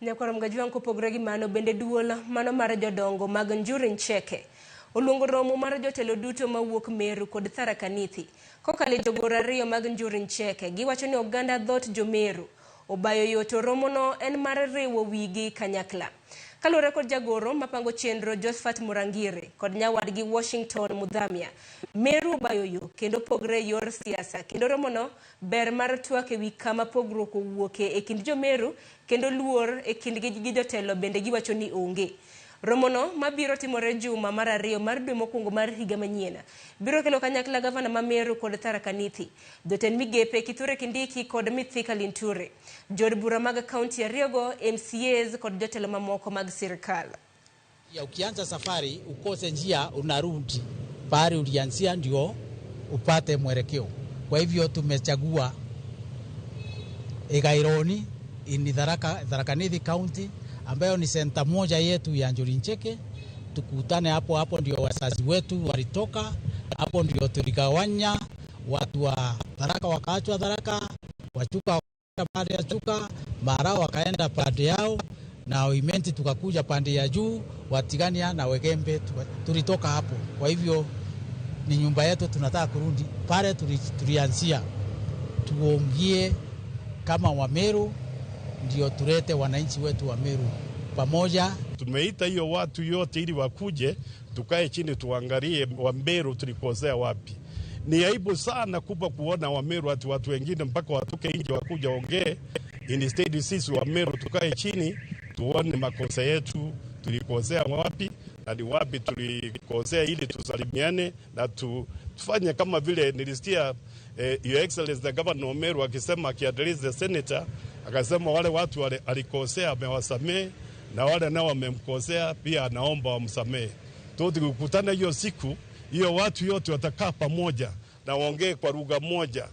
Nyakwar Mgajwang' kopogore gi mano bende duol mano mar jodongo mag Njuri Ncheke oluongo romo mar jotelo duto mawuok Meru kod Tharaka Nithi kokalo e jogoro ariyo mag Njuri Ncheke. Giwacho ni oganda dhoot jo-Meru obayo yo to romono en mar riwo wigi kanyakla. Kaluwore kod jagoro mapango chenro Josephat Murangiri kod nyawadgi Washington Mudhamia, Meru obayo yo kendo pogre e yor siasa kendo romono ber mar twak ewi kama pogruok owuoke e kind jo-Meru kendo luor e kindgi gi jotelo bende giwacho ni onge. Romono mabiro timore juma mar ariyo mar dwe mokwongo mar higa manyien biro kelo kanyakla gavana ma Meru kod Tharaka Nithi, jotend migepe Kithure Kindiki kod Mithika Linturi, jood bura mag kaunti ariyogo, MCAs kod jotelo mamoko mag sirkal. Ya ukianza safari ukose njia, unarudi pahali ulianzia ndio upate mwelekeo. Kwa hivyo tumechagua Igaironi ni Tharaka Nithi County ambayo ni senta moja yetu ya Njuri Ncheke. Tukutane hapo hapo, ndio wazazi wetu walitoka hapo, ndio tuligawanya watu wa Tharaka wakaachwa Tharaka, Wachuka wakaenda pande ya Chuka, Mara wakaenda pande yao, na Imenti tukakuja pande ya juu, Watigania na Wegembe tulitoka hapo. Kwa hivyo ni nyumba yetu, tunataka kurudi pale tulianzia, tuongie kama Wameru, ndio tulete wananchi wetu wa Meru pamoja. Tumeita hiyo watu yote ili wakuje tukae chini tuangalie Wameru tulikosea wapi. Ni aibu sana kubwa kuona Wameru ati watu wengine mpaka watoke nje wakuja ongee. Instead sisi Wameru tukae chini tuone makosa yetu tulikosea wapi na ni wapi tulikosea, ili tusalimiane na tufanye kama vile nilisikia Your Excellency the Governor Meru akisema, akiaddress the senator, akasema wale watu wale alikosea amewasamehe na wale nao wamemkosea pia anaomba wamsamehe. Tukikutana hiyo siku hiyo, watu yote watakaa pamoja na waongee kwa lugha moja.